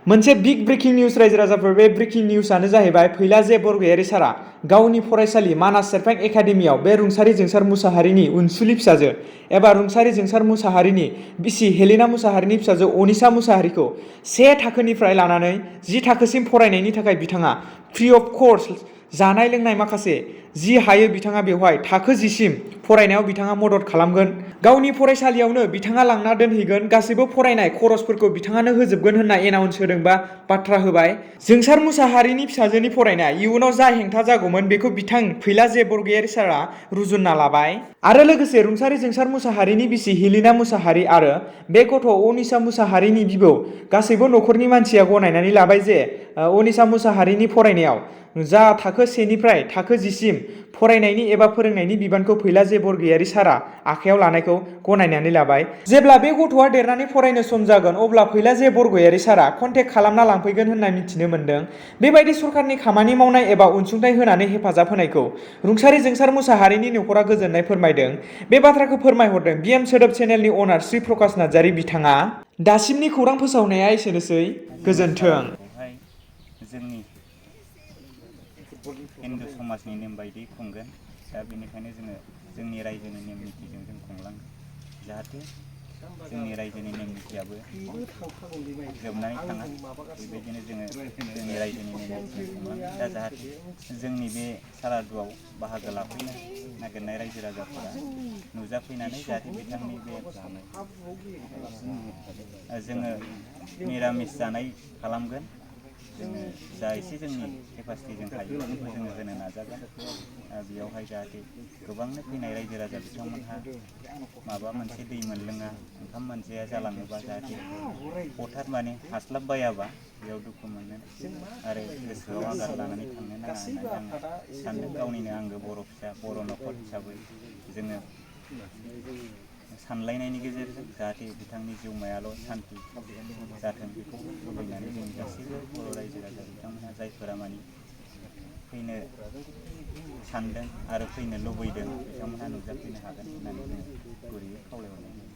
मोनसे big breaking news रायजो राजाफोर बे ब्रेकिं निउसआनो जाहैबाय फैला जे बरगयारी सारा गावनि फरायसालि मानास सेरफां एकाडेमियाव बे रुंसारि जोंसार मुसाहारिनि अनसुलि फिसाजो एबा रुंसारि जोंसार मुसाहारिनि बिसि हेलेना मुसाहारिनि फिसाजो अनिसा मुसाहारिखौ 1 थाखोनिफ्राय लानानै 10 थाखोसिम फरायनायनि थाखाय बिथाङा फ्रि अफ कस्ट जानाय लोंनाय माखासे जि हायो बिथाङा बेवहाय थाखो 10 सिम फरायनायाव बिथाङा मदद खालामगोन। गावनि फरायसालियावनो बिथाङा लांना दोनहैगोन, गासैबो फरायनाय खरसफोरखौ बिथाङानो होजोबगोन होनना एनाउन्स होदों बा बाथ्रा होबाय। जोंसार मुसाहारिनि फिसाजोनि फरायनाय इयुनाव जा हेंथा जागौमोन बेखौ बिथां फैला जे बरगयारी सारा रुजुनना लाबाय। आरो लोगोसे रुंसारि जोंसार मुसाहारिनि बिसि हेलेना मुसाहारि आरो बे गथ' अनिसा मुसाहारिनि बिबौ गासैबो न'खरनि मानसिया गनायनानै लाबाय जे अनिसा मुसाहारिनि फरायनायाव जा थाखो 1 निफ्राय थाखो 10 सिम फरायनायनि एबा फोरोंनायनि बिबानखौ फैला जे बरगयारी सारा आखायाव लानायखौ गनायनानै लाबाय। जेब्ला बे गथ'आ देरनानै फरायनो सम जागोन अब्ला फैला जे बरगयारी सारा कन्टेक्ट खालामना लांफैगोन होनना मिथिनो मोन्दों। बेबायदि सरखारनि खामानि मावनाय एबा अनसुंथाइ होनानै हेफाजाब होनायखौ रुंसारि जोंसार मुसाहारिनि न'खरा गोजोननाय फोरमायदों। बे बाथ्राखौ फोरमायहरदों बिएम सोदोब चेनेलनि अनार श्री प्रकाश नार्जारी बिथाङा। दासिमनि खौरां फोसावनाया एसेनोसै। गोजोन्थों। जोंनि हिन्दु समाजनि नेम बायदि खुंगोन। दा बेनिखायनो जोङो जोंनि रायजोनि नेम निथिजों जों खुंलांगोन, जाहाथे जोंनि रायजोनि नेम निथियाबो जोबनानै थाङा। बेबायदिनो जोङो जोंनि रायजोनि नेम निथिजों खुंलांगोन। दा जाहाथे जोंनि बे सारादुआव बाहागो लाफैनो नागिरनाय रायजो राजाफोरा नुजाफैनानै जाहाथे बिथांनि बे जोङो निरामिस जानाय खालामगोन। जोङो जा एसे जोंनि केपासिटिजों हायो बेखौ जोङो होनो नाजागोन। बेयावहाय जाहाथे गोबांनो फैनाय रायजो राजा बिथांमोनहा माबा मोनसे दै मोनलोङा, ओंखाम मोनजाया जालाङोबा जाहाथे हथात माने हास्लाबबायाबा बेयाव दुखु मोनो आरो गोसोआव आघात लानानै थांनो नाङा होननानै आं सानदों। गावनिनो आंगो बर' फिसा बर' न'खर हिसाबै जोङो सानलायनायनि गेजेरजों जाहाथे बिथांनि जिउमायाल' सान्थि जाथों बेखौ लुबैनानै जों गासैबो बर' रायजो राजा बिथांमोनहा जायफोरा माने फैनो सानदों आरो फैनो लुबैदों बिथांमोनहा नुजाफैनो हागोन होननानै जों गुरैयै खावलायहरनाय जायो।